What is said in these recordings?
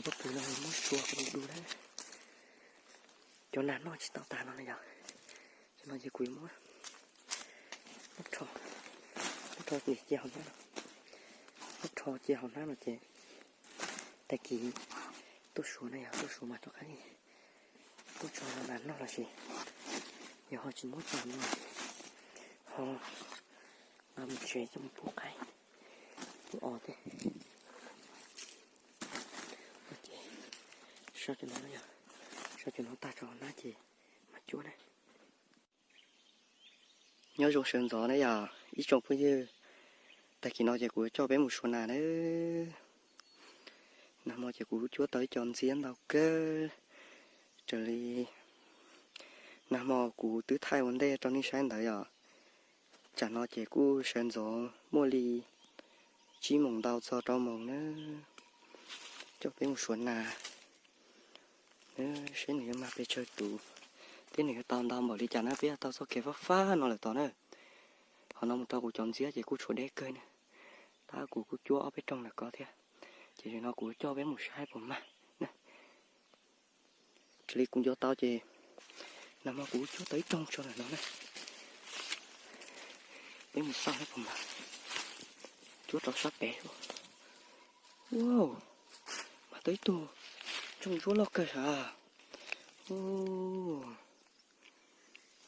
Pob kws no muab sua kom du du na. Cov nas noj tsis tau tas no na yog. Cov no ces kuv yuav muab, muab rho, muab rho cia hauv hnab no. Muab rho cia hauv hnab no ces tag kis tuaj suav na yog, tuaj suav mas rov qab tuaj tso nas noj los sis yog ho tsis muab tso no ho mus tsev coj mus pub qaib pub os thiab. Ces sau cov no, sau cov no tag tso hauv hnab ces mam cuab na. Nyob zoo sawv ntxov na yog ib tsoom phooj ywg, tag kis no ces kuv coj peb mus suav nas na. Nag hmo ces kuv cuab tau ib co ntxiab ntau kawg, raws li nag hmo kuv twb thaij ua ntej rau nej saib ntawd yom. Tsam no ces kuj sawv ntxov muaj li tsib moos ntau txog rau moos na, coj peb mus suav nas. Seb nws yuav mag pes tsawg tus thiab nws yuav tau ntau npaum li cas na, peb yuav tau txoj kev fab fab no lawm tod na. Qhov no mus rau kuv cov ntxiab ces kuj tshuav deb kawg na, tab kuv kuj cuab ob peb rooj ntawm ko thiab. Ces zaum no kuv coj peb mus saib puas mag na. Raws li kuv nco tau ces nag hmo kuv cuab tau ib rooj tso ntawm no na. Peb mus xauj seb puas mag. Cuab rau sab pem. Wow, mag tau ib tug tsooj ntsuab loj kawg sav.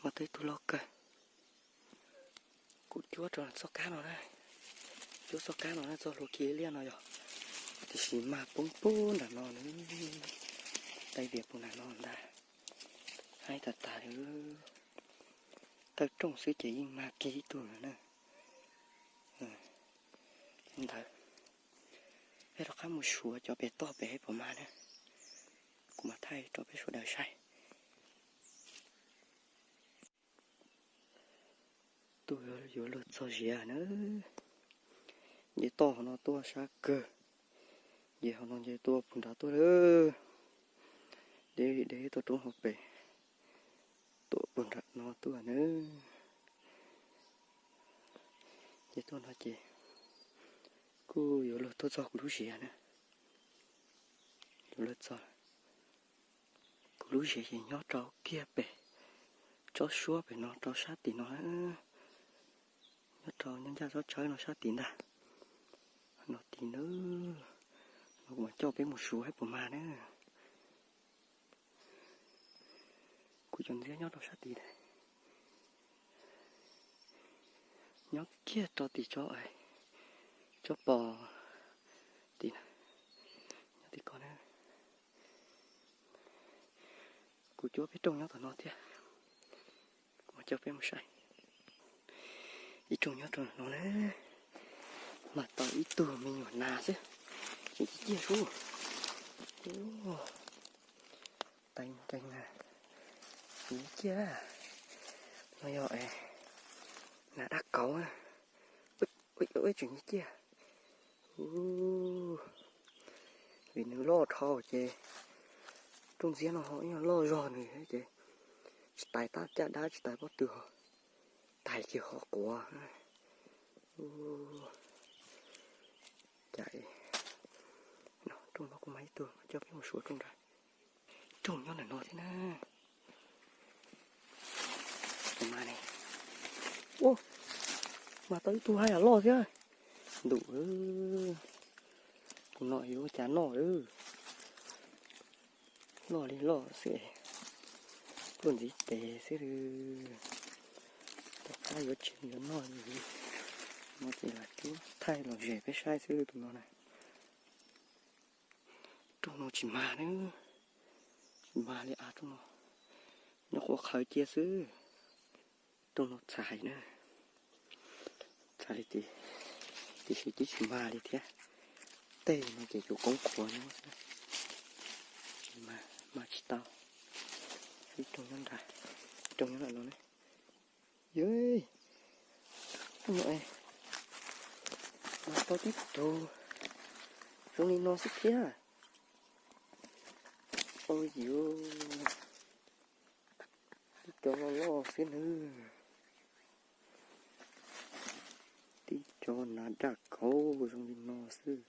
Mag tau ib tug loj kawg. Kuv cuab rau txoj kab no na, cuab txoj kab no na, txoj hlua khi liaj no yog, tiam sis mag poob poob nram no na, tej vias puag nram no ntag. Haib tas tas li, tawg rooj xwb ces yeej mag kiag ib tug lawm na. Ntawd, peb rov qab mus suav cov pem toj pem puas mag na, kuv mam thaij rau peb sawv daws saib. Tuaj yuav luag txog ziav na. Nce toj hauv no tuaj sab kawg, nce hauv no nce tuaj puag nrad tuaj lawm. Deb deb tuaj roob hauv pes, tuaj puag nram no tuaj na. Nce tuaj no ces kuj yuav luag tuaj txog kuv lub ziav na. Yuav luag txog, kuv lub ziav ces nyob rau kiag pem tsob suab pem no rau sab tim no, nyob rau nyob ncaj tsob tsawb no sab tid ntag. No tid na, no kuv mam coj peb mus suav saib puas mag na. Kuv cov ntxiab nyob rau sab tid, nyob kiag rau tim tsob, tsob pos tid, nyob tim ko na. Kuv cuab peb rooj nyob tom no thiab, kuv mam coj peb mus saib. Ib rooj nyob rau no na, mas tau ib tug me nyuam nas xwb, tseem ciaj ciaj sub. Teev teev na, tseem ciaj. No yog nas dab kauv, tseem ciaj. Vim nws loj dhau ces rooj ntxiab no ho ib yam loj zog nws ces tsis tais tab caj dab tsis tais pob tw ho tais kiag ho quav. Cas rooj no kuj mag ib tug, coj peb mus suav rooj nrad. Rooj nyob ntawm no thiab na. Ua, mag tau ib tug haj yam loj thiab. Ntuj, tus no yuav ua cas noj lawm. Loj li loj xwb, pluaj ntxiv tes xwb. Tom qab yuav tsev yuav noj li. No ces lam cuab thaij los zem peb saib xwb tus no na. Rooj no tsis mag na, tsis mag li av rooj no, nyob quav qhawv cia xwb. Rooj no txhais na, txhais li tiam sis twb tsis mag li thiab. Tej no ces yuav koob qhuav nyob xwb, tsis mag, mag tsis tau. Ib rooj nyob nrad, ib rooj nyob ntawm no ne. Yog, mas tau tib tug zoo li no xwb thiab. Ua yuav tib co loj loj xwb nawb. Tib co nas daj kauv zoo li no xwb.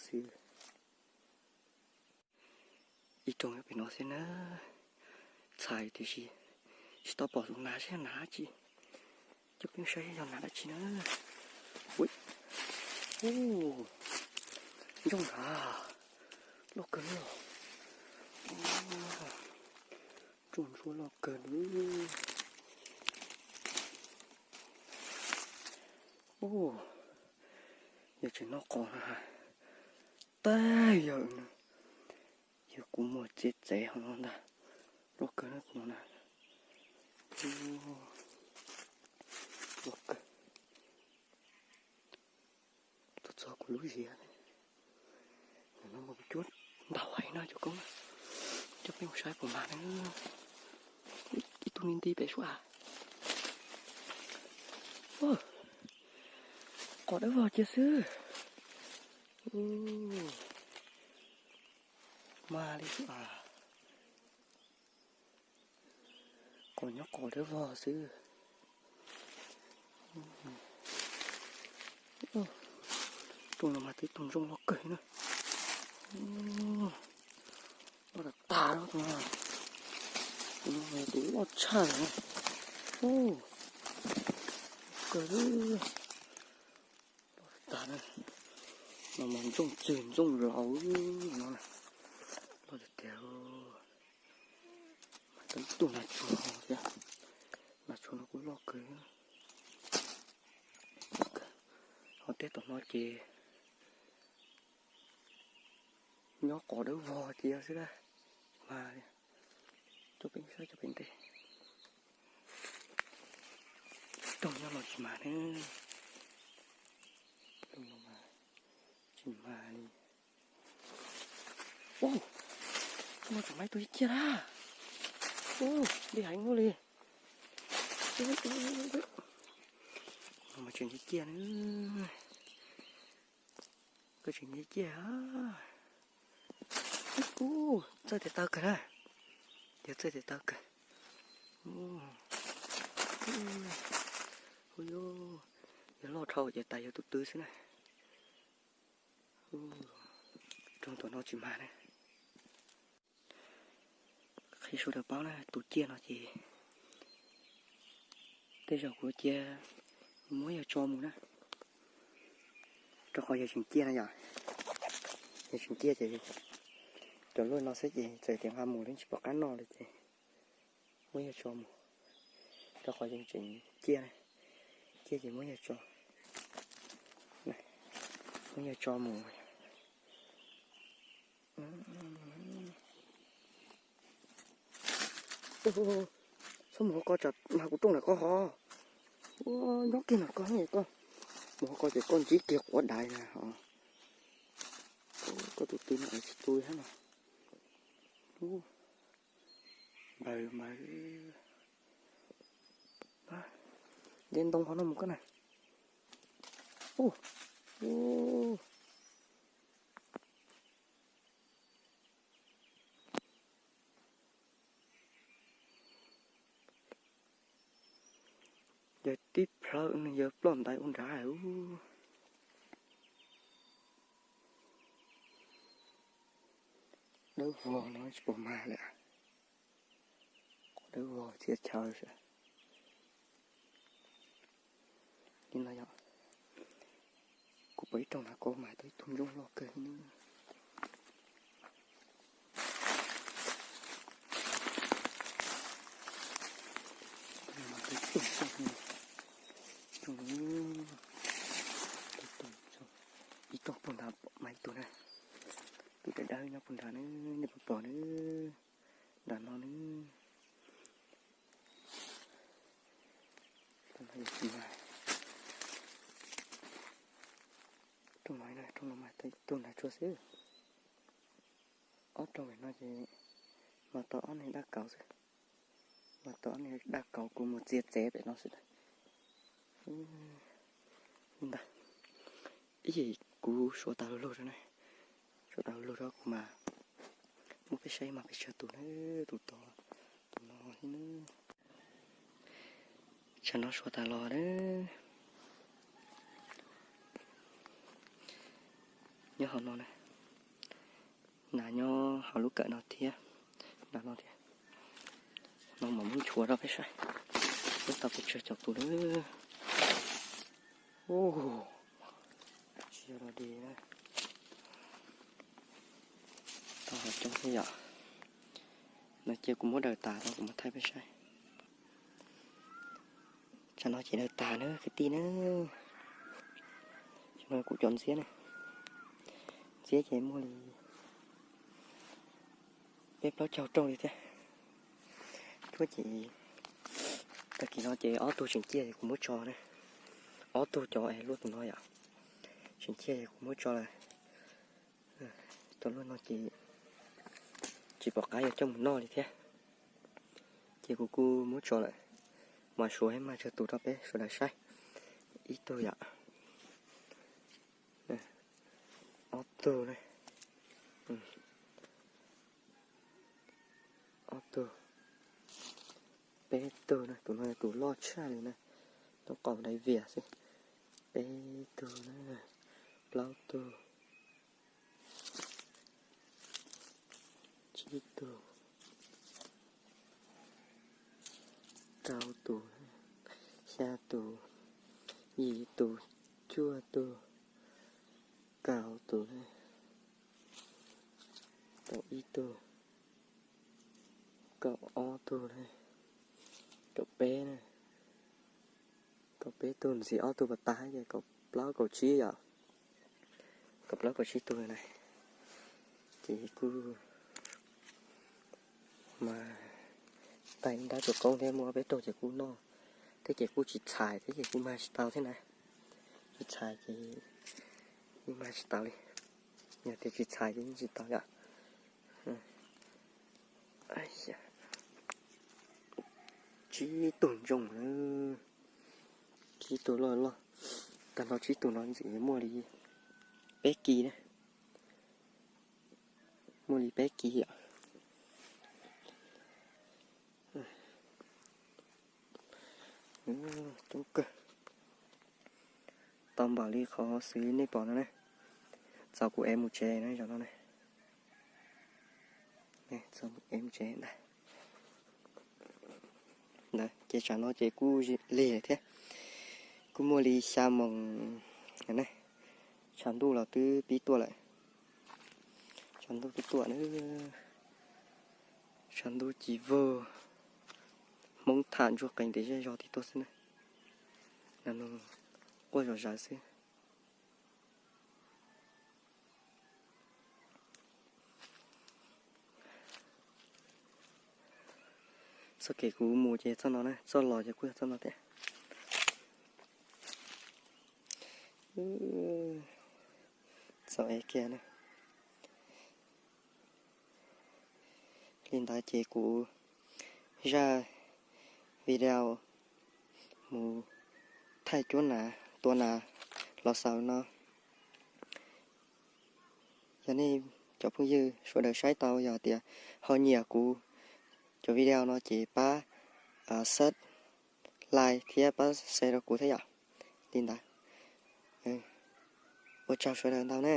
xwb. Ib rooj nyob pem no xwb na, txhais tiam sis tsis tau pom tus nas seb nas dab tsi. Coj peb saib yog nas dab tsi na. Ui, ntsoog nrad, loj kawg li os. Ntsoog ntsuab loj kawg li. Yog tseem noj qos no, tag yawm no, yog kuv muag txiav txev hov no ntag. Loj kawg na tus no na. Loj kawg. Tuaj txog kuv lub ziav. Ntawm no mas kuv cuab ntau heev no cov koob. Coj peb mus saib puas mag na. Ib tug nti nti pem suab av. Qos dawb vog cia xwb. Mag li xwb as. Qos nyob qos dawb vog xwb. Rooj no mas twb tus ntsoog loj kawg na. Loj tas tas, tus no tus loj tshaj na. Kawg li. Loj tas na. No mas ntsoog txwg ntsoog laus no na. Loj tiag tiag. Mas tau ib tug nas tsuag thiab. Nas tsuag no kuj loj kawg. Ho tej tom no ces nyob qos dawb vog cia xwb na. Mas coj peb saib cov pem ntej. Rooj nyob no tsis mag ne. Rooj no mas tsis mag li. Ub, rooj no tseem mag ib tug ciaj ciaj na. Ub, ntxim heev ua luaj li. No mas tseem ciaj ciaj na. Koj tseem ciaj ciaj. Ub, txawj tes taw kawg na. Yog txawj tes taw kawg. Ub, yog loj dhau ces tas yog tus tw xwb na. Rooj tom no tsis mag na. Qhia sawv daws paub na, tus ciaj no ces tej zaum kuv cia muab yawg tso mus na. Rau qhov yawg tseem ciaj na yom. Yawg tseem ciaj ces cov luaj no xwb ces txawm tias nqa mus los tsis pom qab noj li ces muab yawg tso mus. Rau qhov yawg tseem ciaj na, ciaj ces muab yawg tso, muab yawg tso mus. Txhob mus hauv ko tsam mag kuv rooj lawm koj ho. Ua nyob kiag no koj, koj mus hauv ko ces koj ntsib kiag quav dais na ho. Koj tus tw no es tsis tu thiab no. Npawg mas, nce ntoo qhov no mus koj na. Yawg tib plhaw nws yawg ploj ntais ua nrad. Dawb vog no tsis pom mag lawm. Dawb vog txias chaw sav. Li no yog kuv pom ib rooj nas kauv mas tau ib tug ntsoog loj kawg. Ib rooj puag nrad mas ib tug na. Tus dawb dawb nyob puag nrad na, nej puas pom na? Nram no na. Rooj no, rooj no mas tau ib tug nas tsuag xwb. Ob rooj pem no ces mas tau ob niag dab kauv xwb. Mas tau ob niag dab kauv kuv mus txiav txev pem no xwb. Li ntawd, ib yam kuv suav tas lug lug rau na, suav tas lug lug rau kuv mas muab peb saib mas peb tsawg tus na, tus tod, tus no thiab na. Tsam no suav tas los na. Nyob hauv no na, Nas nyob hauv lub kawm no thiab, no thiab. No mam muab nchuav rau peb saib, peb tau pes tsawg caum tus lawm. Ub, tsis yog los di na. Tau coob thiab yom. No ces kuv muab daws tas rau kuv mam thaij peb saib. Tsam no ces daws tas na kwv tij na. Tsam no kuv cov ntxiab na, ntxiab ces muaj li peb plaub caug rooj li thiab. Cuab ces tag kis no ces ob tug tseem ciaj ces kuv muab tso na. Ob tug cov es luaj tus no yom, tseem ciaj ces kuv muab tso lawm. Cov luaj no ces tsis pom qab yuav coj mus noj li thiab, ces kuv kuj muab tso lawm. Mas suav thiab mas tsawg tus rau peb sawv daws saib. Ib tug yom, ob tug na, ob tug, peb tug na. Tus no yog tus loj tshaj li na, lub qaum dai vias xwb. Peb tug na, plaub tug, tsib tug, rau tus, xya tus, yim tus, cuaj tus, kaum tus, kaum ib tug, kaum ob tug, kaum peb na, kaum peb tug ntxiv ob tug pas tas ces kaum plaub kaum tsib yom, kaum plaub kaum tsib tug na. Ces kuj mas tais nrab tus qoob thiab muaj peb rooj ces kuj noj thiab ces kuj tsis txhais thiab ces kuj mag tsis tau thiab na. Tsis txhais ces kuj mag tsis tau li, yog tias tsis txhais ces yeej tsis tau yom. Tsib tug ntsoog na, tsib tug loj loj, tag nrho tsib tug no ntxim muaj li peb kis na, muaj li peb kis yom. Coob kawg, tau npaum li qhov xwb nej pom no na. Txaus kuv ev mus tsev na zaum no na, txaus ev mus tsev ntag. Ntawd ces tsam no ces kuj lig lawm thiab, kuj muaj li xya moos na, tshav ntuj los twb pib tuaj lawm, tshav ntuj pib tuaj na, tshav ntuj ci vog, Hmoob tham ntsuag qees ntev zej zog tib tuaj xwb na, quaj zom zaws xwb. Txoj kev kuv mus ces txoj no na, txoj los ces kuj yog txoj no thiab. Txoj es kiag na. Li ntawd ces kuv zaj video mus thaij cuab nas, tua nas los xaus no. Yog nej cov phooj ywg sawv daws saib tau yog tias ho nyiam kuv cov video no ces pab sub like thiab pab share rau kuv thiab yom. Li ntawd, ua tsaug sawv daws ntau na.